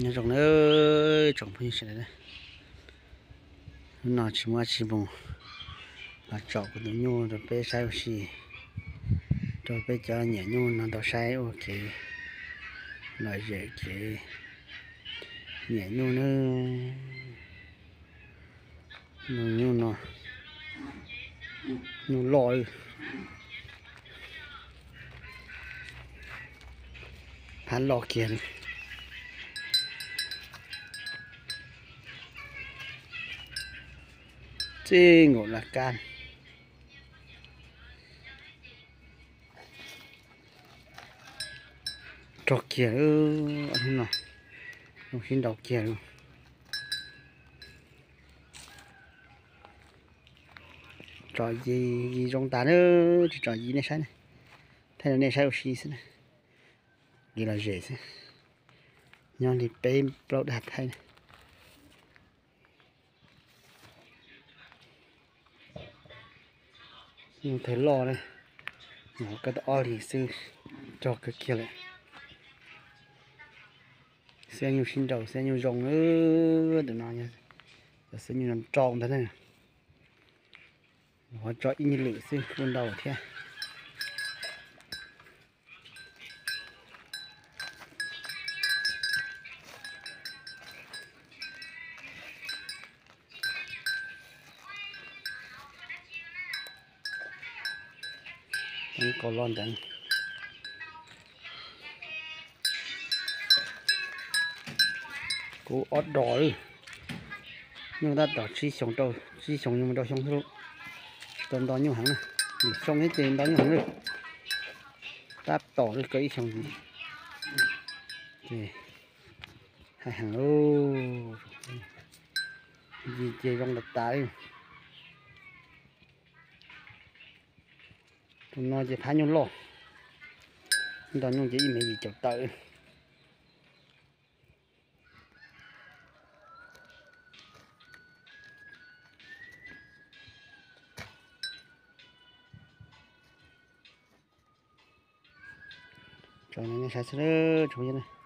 Nyob zoo na tsoom phooj ywg sawv daws, hnub no tsis muaj dab tsi mus, los tsom kuv tus nyuj rau peb saib ua si, rau peb cov nyiam nyuj no tau saib ua kev lom zem kev nyiam nyuj na. Nyuj no, nyuj loj, phab loj kiag li. Txij nkaus laj kab rog kiag, hnub no zoo sib nraus kiag li. Tsom yis zoo tas na, tsis tsom yis nej saib na, thaij rau nej saib ua si xwb na. Kev lom zem xwb, nyob li peb plaub dag thaij na. Nyuj thawj loj na, nyuam qhuav kawg tau ob hlis xwb, rog kawg kiag lawm. Xiab nyuj sib nraus, xiab nyuj zoo, tus no yog xiab nyuj rau ntag na. Nyuam qhuav tso ib nyuag lwm xwb kuj ntau thiab. Kaus loj ntev. Kuv ob dos, nyuj tab tom tsib xyoos rau, tsib xyoos mus rau xyoo xwb lauj. Tsis tau nto nyuj heev na, yim xyoo thiab ces nto nyuj heev na. Tab tom li kaum ib xyoos ntxiv ces hais heev lauj. Yis ces zoo tas tas li. Tus no ces phab nyuj loj, nto nyuj ces ib mev yim caum tawm. Tso nej saib xwb, tsoom phooj ywg na.